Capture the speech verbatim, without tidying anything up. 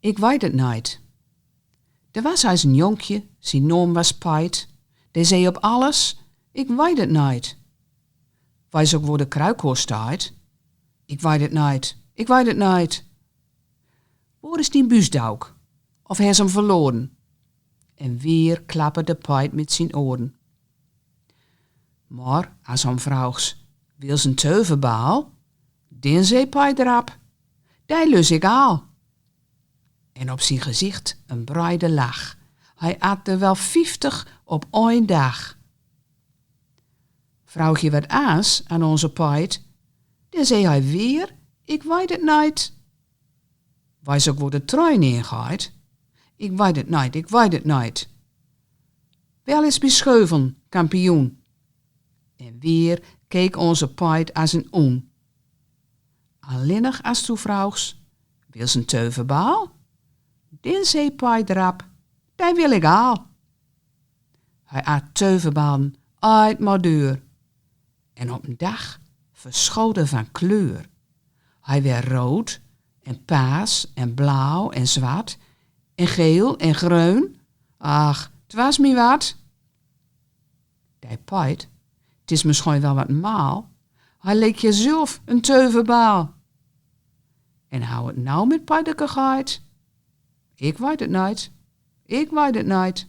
Ik weit 't neit. D'r was eis en jonkje, zien naom was Peit, dee zee op alles: "Ik weit 't neit." Weis ok woa de kruikoor steit? "Ik weit 't neit, ik weit 't neit." "Woa is dien buusdook? Of hes 'm verloren?" En weer klapperde Peit met zien oren. Mar as 'm vraugs: "Wils en teuverbal?" den zee Peit drap: "Dei lus ik al." En op zien gezicht en breide lach. Hei at d'r wel vieftig op ein dag. Vraug je wat aas aan onze Peit, den zee hei weer: "Ik weit 't neit." Weis ok woa de trein ingeit? "Ik weit 't neit, ik weit 't neit." "Wel is bie scheuvelkampioen." En weer keek onze Peit as en oen. Allinnig as toe vraugs: "Wils en teuverbal?" den zee Peit drap: "Dei wil ik al." Hei at teuverbalen eit mar deur. En op en dag verschoot d'r van kleur. Hei weer rood en paars en blauw en zwart en geel en greun. Ach, 't was mie wat. Dei Peit, 't is misschien wel wat maal, hei leek je zelf en teuverbal. En how 't now met Peiteke geit? "Ik weit 't neit, ik weit 't neit."